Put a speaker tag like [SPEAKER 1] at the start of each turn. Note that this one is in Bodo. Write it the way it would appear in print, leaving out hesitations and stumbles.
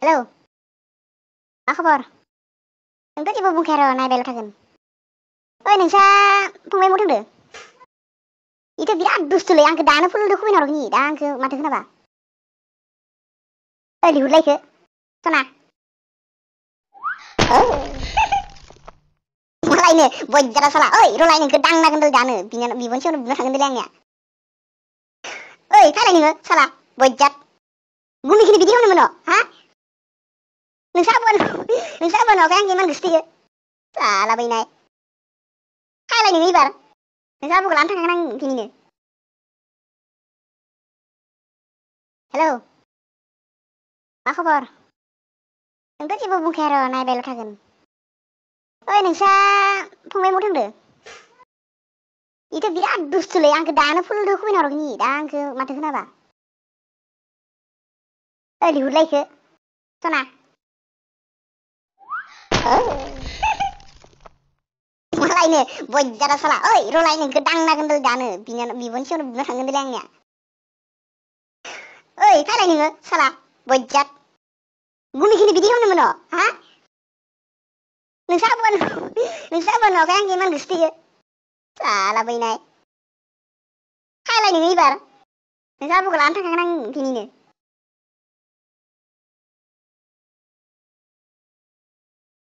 [SPEAKER 1] हेलौ, मा खबर? नोंथ' जेबो बुंखाया र' नायबायल' थागोन। ओइ नोंसा फंबाया बहा थांदो? इथ' बिराद दुस्थुलै आंखो दानो फुलदो खुबैना हरगोन इ दा आंखो माथो खोनाबा। ओइ लिहुरलाय इखो सना। मालायनो बयजारा साला ओइ र'लाय नोंखो दांनागोन दानो बिबोनि सायावनो बुना थांगोन दे आंनिया। ओइ फायलाय नोङो साला बयजात। गुनिखिनि बिदि होनो मोन' हा? नोंसा आबौवा नुवाखै आंखो इमान गोसोथोयो? साला बैनाय। फायलाय नोङो एबार। नोंसा आबौखो लाना थांखागोन आं दिनैनो। हेलौ, मा खबर? नोंथ' जेबो बुंखाया र' नायबायल' थागोन। ओइ नोंसा फंबाया बहा थांदो? इथ' बिराद दुस्थुलै आंखो दानो फुलदो खुबैना हरगोन इ दा आंखो माथो खोनाबा। ओइ लिहुरलाय इखो सना। मालायनो बयजारा साला ओइ र'लाय नोंखो दांनागोन दानो बिबोनि सायावनो बुना थांगोन दे आंनिया। ओइ फायलाय नोङो साला बयजात। गुनिखिनि बिदि होनो मोन' हा? नोंसा आबौवा नुवाखै आंखो इमान गोसोथोयो? साला बैनाय। फायलाय नोङो एबार। नोंसा आबौखो लाना थांखागोन आं दिनैनो।